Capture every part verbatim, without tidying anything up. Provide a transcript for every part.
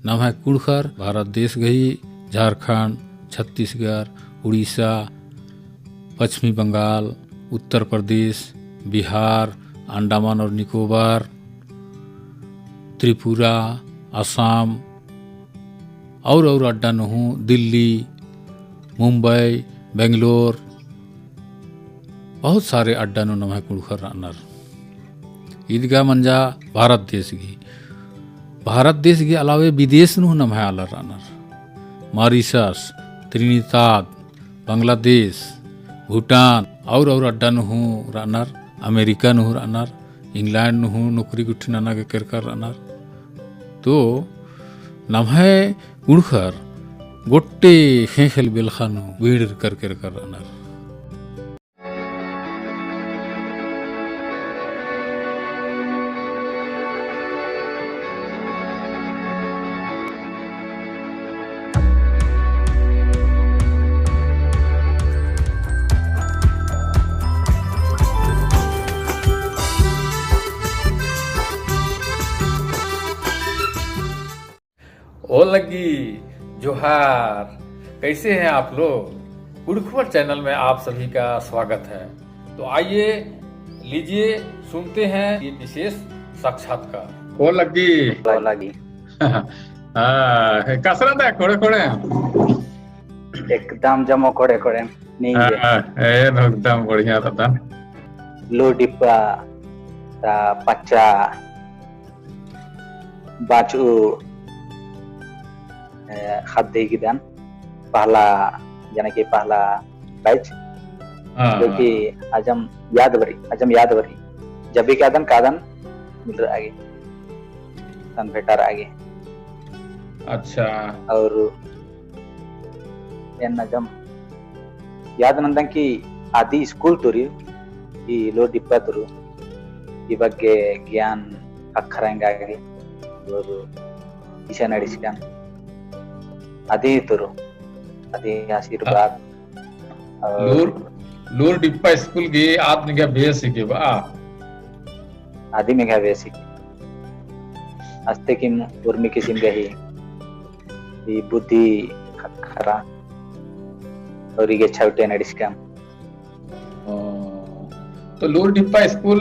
नम्है कुँड़ुख़र भारत देश गही झारखंड, छत्तीसगढ़, उड़ीसा, पश्चिमी बंगाल, उत्तर प्रदेश, बिहार, अंडमान और निकोबार, त्रिपुरा, असम, और, और अड्डा नू हूँ, दिल्ली, मुंबई, बेंगलोर, बहुत सारे अड्डा नू नम्है कुँड़ुख़र रअनर। ईद गा मंजा भारत देश गही। भारत देश गही अलावे विदेश नू हूँ नम्है आलर रअनर। मॉरिशस, त्रिनिदाद, बांग्लादेश, भूटान, और, और अड्डा नू हूँ रअनर, अमेरिका नू हूँ रअनर, इंग्लैंड नू हूँ नौकरी गुट्ठी नना गे केरकर रअनर। तो नम्है कुँड़ुख़र गोट्टे ख़ेख़ेल बेलख़ा नू बीड़रकर केरकर रअनर। ओ लग्गी, जोहार। कैसे हैं आप लोग? कुँड़ुख़ World channel में आप सभी का स्वागत है। तो आइए, लीजिए, सुनते हैं ये विशेष साक्षात्कार। ओ लग्गी। ओ लग्गी। हाँ, कस रअदय, कोड़े कोड़े? एकदम जम्मो कोड़े कोड़े। नीम गे? हाँ, एन एकदम बढ़िया रअदन। लूर डिप्पा, ता पच्चा, बाचू, ए, ख़द्द हिकदन, पहला, यानी कि पहला batch, हाँ, जो कि हाँ। अजम याद बरई, अजम याद बरई। जब भी कादन, कादन, मिलरआ गे, तन भेंटारआ गे। अच्छा। और एन अजम याद नन्दन कि आदि स्कूल तुरी, ई लूर डिप्पा तुरू, ई बग्गे ज्ञान अखरा एंगा गे, और इसन अंड़िसकन। आदि तुरू, आदि आशीर्वाद। और लूर, लूर डिप्पा स्कूल गे आद निंग्है बेस हिके बा? आदि निंग्है बेस हिके। अस्ते किम उर्मी किसिम गही ई बुद्धि ख-, खरा। और ई गे छवटे अंड़िसकन। ओ, तो लूर डिप्पा स्कूल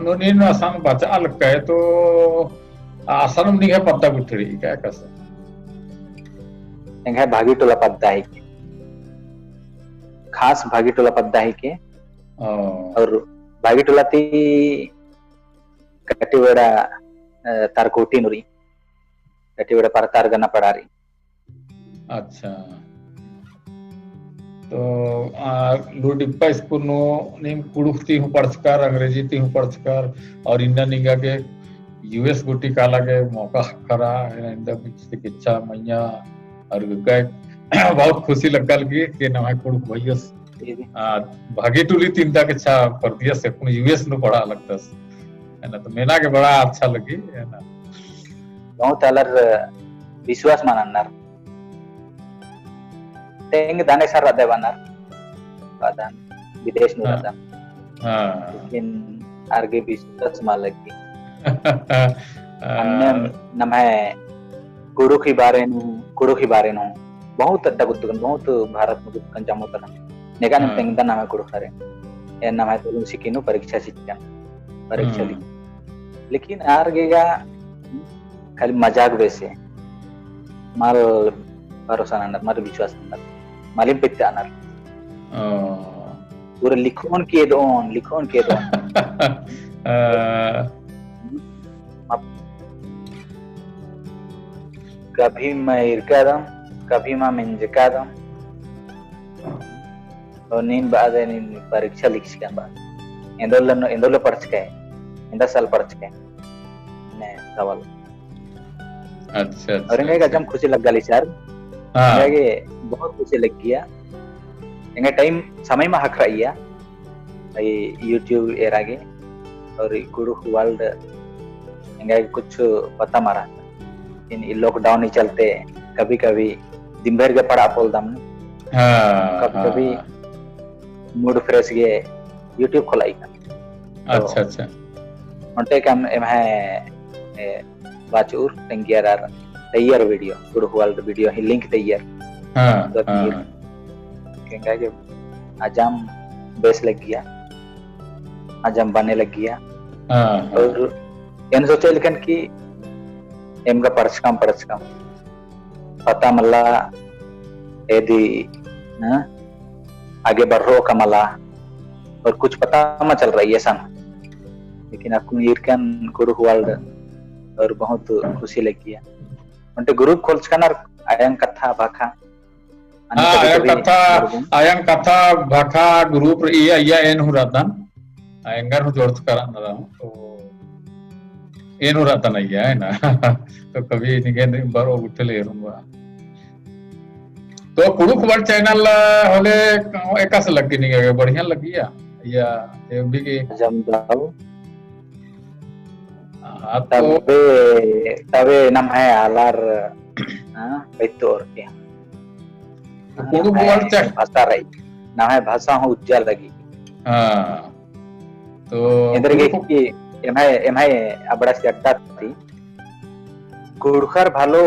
नू नीन असन बचआ लगकय, तो असन निंग्है पद्दा गुट्ठी रई का, कस? एंग्है भागी टोला पद्दा हिके। खास भागी टोला पद्दा हिके। ओ। और भागी टोला ती कटिबड़ा, अ, तारकोटी नू रई। कटिबड़ा परतार गना पड़ा रई। अच्छा। तो, आ, लूर डिप्पा स्कूल नू नीम कुँड़ुख़ ती हूँ पढ़चकर, अंग्रेजी ती हूँ पढ़चकर, और इन्ना निंगा गे US गूटी काला गे मौका ख़क्खरा, इन्ना इन्दा चिकित्सा मइय्याँ, और गे बहुत खुशी लग्गा लगी कि नम्है कुँड़ुख़ भइयस जी, जी। आ, भागी टोली ती इन्दा गे अच्छा परदियस, अक्कुन US नू पढ़आ लगदस। है ना, तो मेना गे बड़ा अच्छा लगी, है ना। बहुत आलर विश्वास मल नन्नर। तेंगदन एसर रअदय बअनर। बअदन, विदेश नू हाँ। रअदन। हाँ। लेकिन आर गे विश्वास मल लग्गी। हाँ। अन्ने नम्है कुँड़ुख़ ही बारे नू, कुँड़ुख़ ही बारे नू बहुत अड्डा गुद्दकन, बहुत भारत नू गुद्दकन जम्मो तरह। नेका नम हाँ। तेंगदन नम्है कुँड़ुख़रे। एन नम्है तोलुम सिकी नू परीक्षा चिच्चन। परीक्षा हम्म। लिख। लेकिन आर गे गा खाली मजाक बेसे। मल भरोसा ननर, मल विश्वास ननर। मलिम पित्त अनर। ओ। पूरा लिखोन केदोन, लिखोन केदोन। आ। कभी मइर कादम, कभी मा मेंज कादम। और नीन बअदय नीन परीक्षा लिखचकय बअदय। एन्दोल, एन्दोल पढ़चकय, एन्दा साल पढ़चकय। ने सवाल। अच्छा, अच्छा, और एंगा गे अच्छा। अजम खुशी लग्गाली सर। हाँ। एंगा गे बहुत खुशी लग्गिया। एंगा time समय मा ख़क्खरइया। ई YouTube एरा गे और ई कुँड़ुख़ world एंगा गे कुछ पता मल रअदय। इन ई lockdown ही चलते कभी-कभी दिन भर गे पढ़आ पोलदम। हाँ, कभी-कभी हाँ। Mood fresh गे YouTube खोलई का। तो अच्छा, अच्छा। ओन्टे कम एम्है, ए, बाचुर तेंगियर आर तैयार video, कुँड़ुख़ World video ही link तैयार। हाँ, तो हाँ, नीर हाँ। एंगा गे अजाम बेस लग्गिया, अजाम बने लग्गिया। हाँ, हाँ। और एन सोचे लेकिन कि एम गा पढ़चकम, पढ़चकम। पता मल्ला एदी, हाँ, आगे बढ़रओ का मला, और कुछ पता मल चल रहा है ऐसा। लेकिन अक्कुन ईरकन कुँड़ुख़ World और बहुत खुशी लग्गिया। ओन्टे group खोलचकनर अयंग कत्था भाखा। अन्ने हाँ, कभी अयंग कभी कत्था, जोड़बोन। अयंग कत्था भाखा group रई, अइय्या एन हूँ रअदन। आ, एंगर हूँ जोड़चका रअदन रअदन, तो एन हूँ रअदन अइय्या, है ना? तो कभी निंग्है बरओ गुट्ठिल एरोन बा। तो कुँड़ुख़ World channel होले एकासे लग्गी निंग्है गे, बढ़िया लग्गिया? या, ये भी के जमदाऊ। हाँ, तो तबे, तबे नम्है आलर, हाँ, बैतो और के। तो कुँड़ुख़ World चा- भाषा रई, नम्है भाषा हूँ उज्जा लगी। हाँ। तो एन्देरगे कुँड़ुख़ कि एम्है, एम्है अबड़ा से अड्डा ती कुँड़ुख़र भलो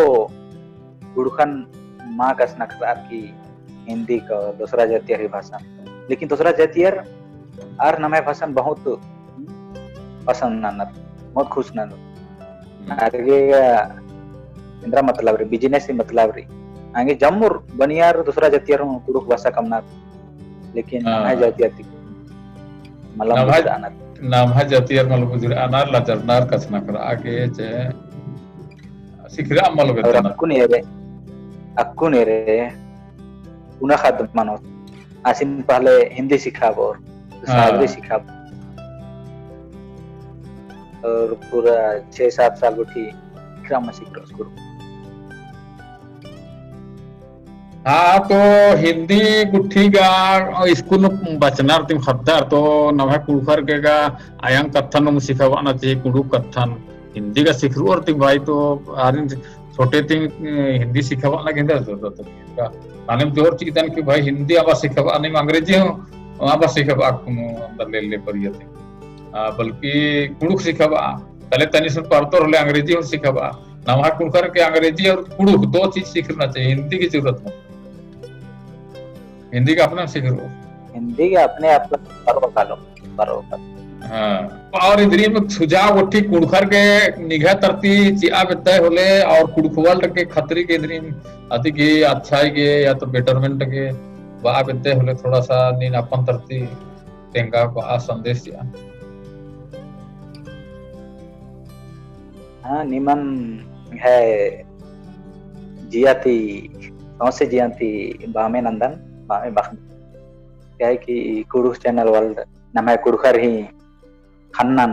कुँड़ुख़न मा कछनखरआ की हिंदी का दोसरा जातियर ही भाषा, लेकिन दोसरा जातियर आर नम्है भाषान बहुत पसंद ननर, बहुत खुश ननर। हम्म। आर गे एन्दरा मतलब रई, business ही मतलब रई। आंगे जम्मुर बनियार दोसरा जातियर हूँ कुँड़ुख़ भाषा कमनर, लेकिन हाँ। नम्है जातियर ती मला नम्है, बुझुरआ ननर। नम्है जातियर मला बुझुरआ ननर, लजरनर, कछनखरआ गे चे सिखरआ मल और बेद्दनर। अक्कुन एरे, अक्कुन एरे, पुना ख़द्द मनो, आसिन पहले हिंदी सिखाबओर, हाँ। सागरी सिखाबओर। और पूरा छह सात साल गुट्ठी सिखरआ मल सिखरओस कुँड़ुख़। हाँ, तो हिंदी गुट्ठी गा स्कूल नू बचनर तिम ख़द्दर, तो नम्है कुँड़ुख़र गे गा अयंग कत्थन नू सिखाबअना चाहिए, कुँड़ुख़ कत्थन। हिंदी गा सिखरओर तिम भाई, तो आरिन छोटे तिम, अ, हिंदी सिखाबअना गे एन्दरा जरूरत का। तानिम जोर चिअदन कि भाई हिंदी अबा सिखाबआ, नीम अंग्रेजी हूँ अबा सिखाबआ, कुनु अंदर ले ले परिया तिम। आ, बल्कि कुँड़ुख़ सिखाबआ, तले तनी सुन परतोर होले अंग्रेजी हूँ सिखाबआ। नम्है कुँड़ुख़र गे अंग्रेजी और कुँड़ुख़ दो चीज सिखरना चाहिए, हिंदी की जरूरत मल। हिंदी गा अपने सिखरओ। हिंदी गा अपने आप बरओ कालो, बरओ कालो। हाँ। और इन्द्रिम सुझाव गुट्ठी कुँड़ुख़र गे निंग्है तरती चिआ बेद्दय होले और कुँड़ुख़ World के खतरी गे इन्द्रिम अदी गे अच्छाई गे या तो betterment गे बआ बेद्दय होले थोड़ा सा नीन अपन तरती तेंगा बआ संदेश चिआ। हाँ, निमन है जिया ती, सौंसे जिया ती बामे नंदन, बामे बअदन। काहे कि कुँड़ुख़ channel World नम्है कुँड़ुख़र ही ख़न्नन,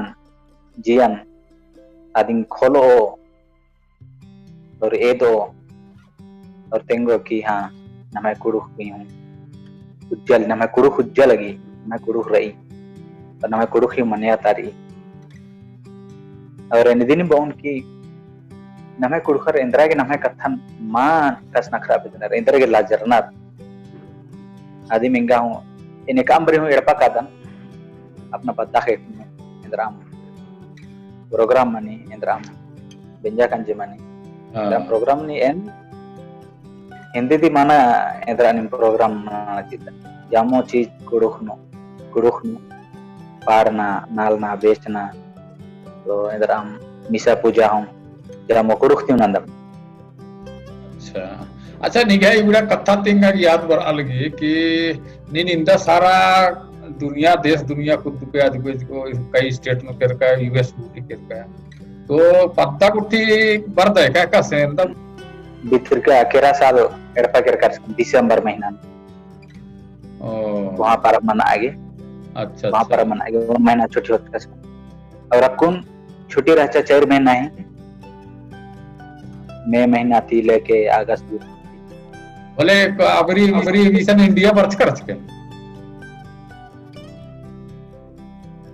जियन, अदिन खोलो और एदो और तेंगो कि हाँ, नम्है कुँड़ुख़ ही हूँ उज्जा लगी, नम्है कुँड़ुख़ उज्जा लगी, नम्है कुँड़ुख़ रई, और नम्है कुँड़ुख़ ही मन्यता रई। और एन इदिन बओन कि नम्है कुँड़ुख़र एन्दरा गे नम्है कत्थन मा कछनखरआ बेद्दनर, एन्दरा गे लजरनर। अदिम एंगा हूँ, एन एकअम बारी हूँ एड़पा कादन, अपना पद्दा ख़ेक्खन एन्दरअम program मनी, एन्दरअम बेंजा कंजी मनी, हाँ। एन्दरअम program नी एन हिंदी ती मना एन्दरअम program नना चिता। जम्मो चीज कुँड़ुख़ नू, कुँड़ुख़ नू पाड़ना, नालना, बेचना, तो एन्दरअम मिसा पूजा हूँ जम्मो कुँड़ुख़ ती नंदम। अच्छा। अच्छा, निंग्है इबड़ा कत्था ती एंगा याद बरआ लगी कि नीन इन्दा सारा दुनिया, देश दुनिया कुद्दू के अजगो इजगो कई state नू केरका, U S गुट्ठी केरका। तो पद्दा गुट्ठी बरदय का, एकासे इन्दा? भितरका केरा साल एड़पा केरका December महीना। ओ। वहाँ पर मना आगे। अच्छा, वहाँ अच्छा। पर मना आगे, वो महीना छुट्टी होता है। और अक्कुन छुट्टी रहचा चार महीना ही, मई महीना ती लेके अगस्त तक। होले अबरी, अबरी mission India बरचका रहचका?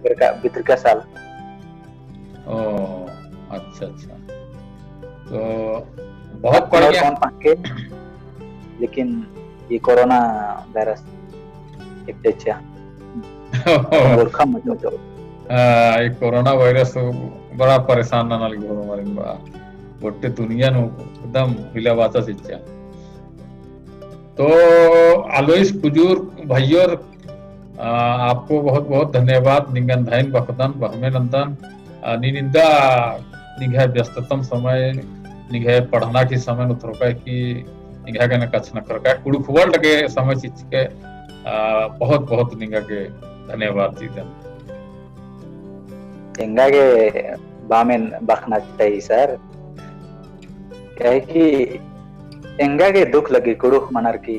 भितरका, भितरका साल। ओ, अच्छा, अच्छा। तो बहुत बढ़िया। कौन पाके, लेकिन ये कोरोना वायरस एक अच्छा। मूर्खा मत हो। हाँ, ये कोरोना वायरस तो बड़ा परेशान नना लगी होरमारिन बा। गोट्टे दुनिया नू एकदम हिला बाचा चिच्चा। तो आलोइस कुजूर भइयोर, आ, आपको बहुत बहुत धन्यवाद। निंगन धइन बखदन, बहमे नंदन, आ, नीन इन्दा निंग्है व्यस्ततम समय, निंग्है पढ़ना की समय नू थोरका की निंग्है गने कछनखरका, कुँड़ुख़ World के समय चिच्चके, आ, बहुत बहुत निंगा गे धन्यवाद चिअदन। एंगा गे बामेन बखना चाही सर, काहे कि एंगा गे दुख लग्गी कुँड़ुख़ मनर की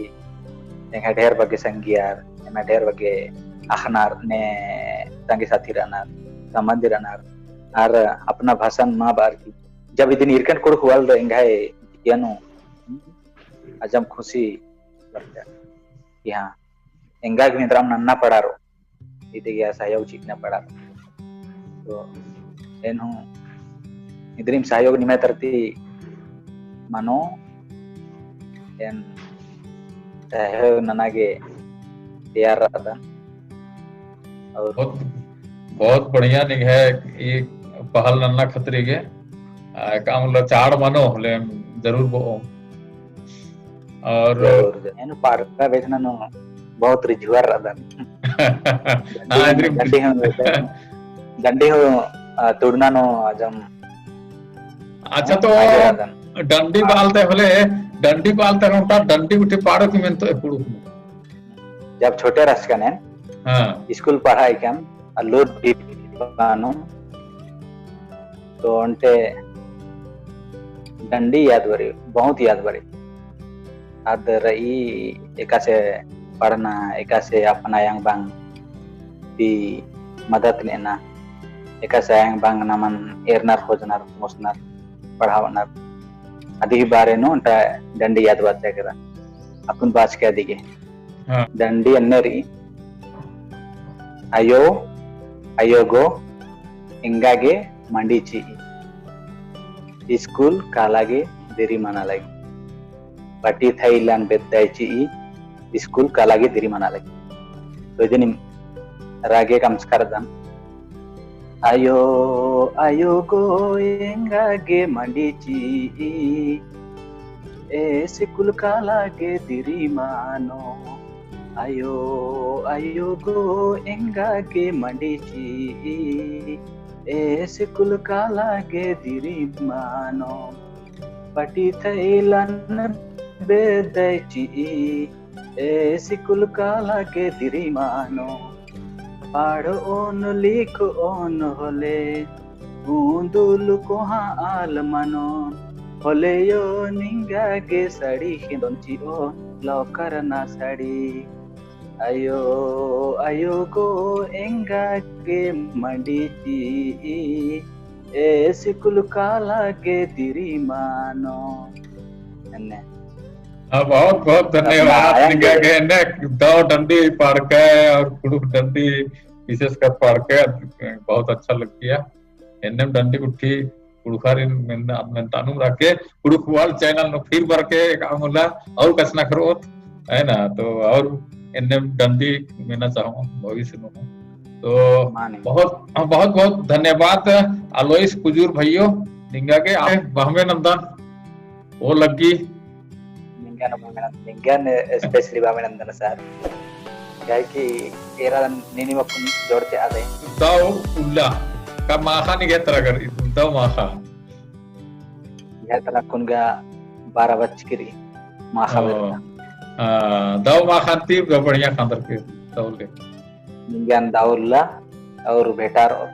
एंगा ढेर बग्गे संगियर, एंगा ढेर बग्गे अख़नर ने संगी साथी रअनर, संबंधी रअनर, आर अपना भाषन मा बअर की जब इदिन ईरकन कुँड़ुख़ World एंग्है जिया नू अजम खुशी लगता कि हाँ, एंगा गे एन्दरम नन्ना पड़ारो, इदी गे सहयोग चिअना पड़ारो। तो एन हूँ इन्द्रिम सहयोग निम्है तरती मनो, एन सहयोग नना गे तैयार रअदन। और बहुत, बहुत बढ़िया निंग्है ई पहल नन्ना खतरी गे। आ, काम ला चाड़ मनो होले जरूर बओ। और जरूर, जरूर। एन पाड़का बेचना नू बहुत रिझुआर रअदन। हाँ, डंडी हूँ, डंडी हूँ, आ, तुड़ना नू अजम। अच्छा, तो आगे रअदन। डंडी बालते होले, डंडी बालते होले, डंडी गुट्ठी पाड़ो की मेन तो ए कुँड़ुख़ नू। जब छोटे रहचकन एन, हाँ। स्कूल पढ़ाई कन, आ लोर डिब्बा नू, तो ओन्टे डंडी याद बरई, बहुत याद बरई। आद रई एकासे पढ़ना, एकासे अपना आयंग बांग ती मदद नेना, एकासे आयंग बांग नमन एरनर, खोजनर, मोसनर, पढ़ावनर। अदी ही बारे नू ओन्टा डंडी याद बरचा केरा। अक्कुन बाचके अदी गे। हाँ। डंडी एन्ने रई, अयो, अयो गो एंगा गे मंडी चिई, स्कूल काला गे दिरी मना लगी। पटी थैलन बेद्दय चिई, स्कूल काला गे दिरी मना लगी। तो इदिन रागे कमचका रअदन। अयो, अयो गो एंगा गे मंडी चिई, स्कूल काला गे दिरी मनो। अयो, अयो गो एंगा गे मंडी चिई, स्कूल काला गे दिरी मनो। पटी थैलन बेद्दय चिई, स्कूल काला गे दिरी मनो। पढ़ओन लिखओन होले, उन्दुल कोहाँ आल मनो। होले यो निंगा गे साड़ी खेंदोन चिओ, लौकर ना साड़ी। अयो, अयो गो एंगा गे मंडी चिई, स्कूल काला गे दिरी मनो। एन्ने। हाँ, बहुत बहुत धन्यवाद। निंगा गे एन्ने दव डंडी पाड़कय और कुँड़ुख़ डंडी विशेषकर पाड़कय बहुत अच्छा लग्गिया। एन्नेम डंडी गुट्ठी कुँड़ुख़ारिन मेन्ना, मेन्तानुम रअके, कुँड़ुख़ World channel नू फिर बरके काम उल्ला और कछनखरोत, है ना? तो और एन्नेम डंडी मेन्ना चाहूँ भविष्य नू। तो माने। बहुत, बहुत, बहुत धन्यवाद आलोइस कुजूर भइयो, निंगा गे आ बहमे नंदन। ओ लग्गी। निंगन, निंगन specially बहमे नंदन सर। काहे कि एरा नीनिम अक्कुन जोड़ते आदे। दव उल्ला, का माखा निंग्है तरा करी, दव माखा। निंग्है तरा अक्कुन गा बारह बज करी, माखा ओ। बेरता। आ, दव माखा ती, दव बढ़िया खांदर के, दव ले। निंगन दव उल्ला, और भेटारओत।